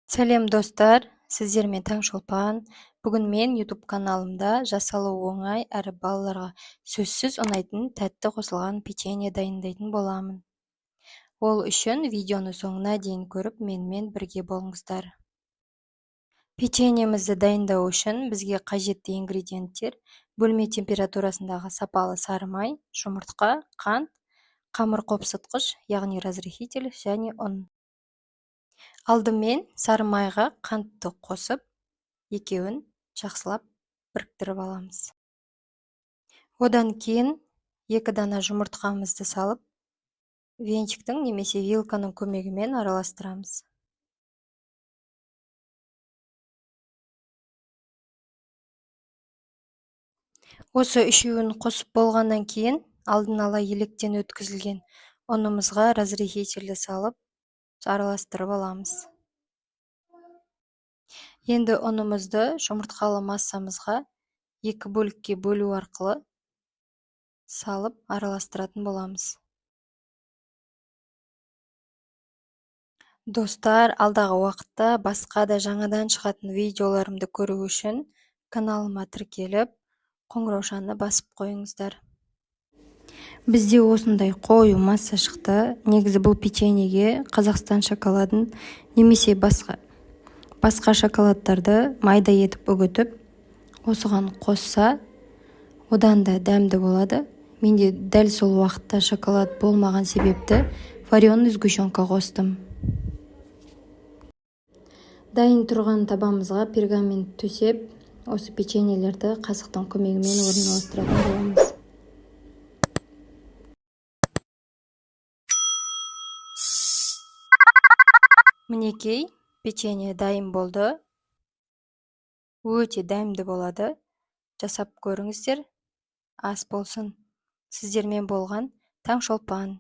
Сәлем, достар! Сіздермен Таңшолпан. Бүгін мен YouTube каналымда жасалуы оңай әрі балаларға сөзсіз ұнайтын тәтті қосылған печенье дайындайтын боламын. Ол үшін видеоны соңына дейін көріп, менімен бірге болыңыздар. Печеньемізді дайындау үшін бізге қажетті ингредиенттер: бөлме температурасындағы сапалы сары май, жұмыртқа, қант, қамыр қопсытқыш, яғни разрыхитель және ұн. Алдымен сары майға қантты қосып, екеуін жақсылап біріктіріп аламыз. Одан кейін 2 дана жұмыртқамызды салып, венчиктің немесе вилканың көмегімен араластырамыз. Осы үшеуін қосып болғаннан кейін алдын ала електен өткізілген ұнымызға разрыхительді салып, араластырып аламыз. Енді ұнымызды жұмыртқалы массамызға 2 бөлікке бөлу арқылы салып араластыратын боламыз. Достар, алдағы уақытта басқа да жаңадан шығатын видеоларымды көру үшін каналыма тіркеліп, қоңыраушаны басып қойыңыздар. Бізде осындай қою масса шықты. Негізі бұл печеньеге Қазақстан шоколадын немесе басқа шоколадтарды майда етіп үгітіп, осыған қосса, одан да дәмді болады. Менде дәл сол уақытта шоколад болмаған себепті вареный сгущенка қостым. Дайын тұрған табамызға пергамент төсеп, осы печеньелерді қасықтың көмегімен орналастыратын боламыз. Мінекей, печенье дайын болды. Өте дәмді болады. Жасап көріңіздер. Ас болсын. Сіздермен болған Таңшолпан.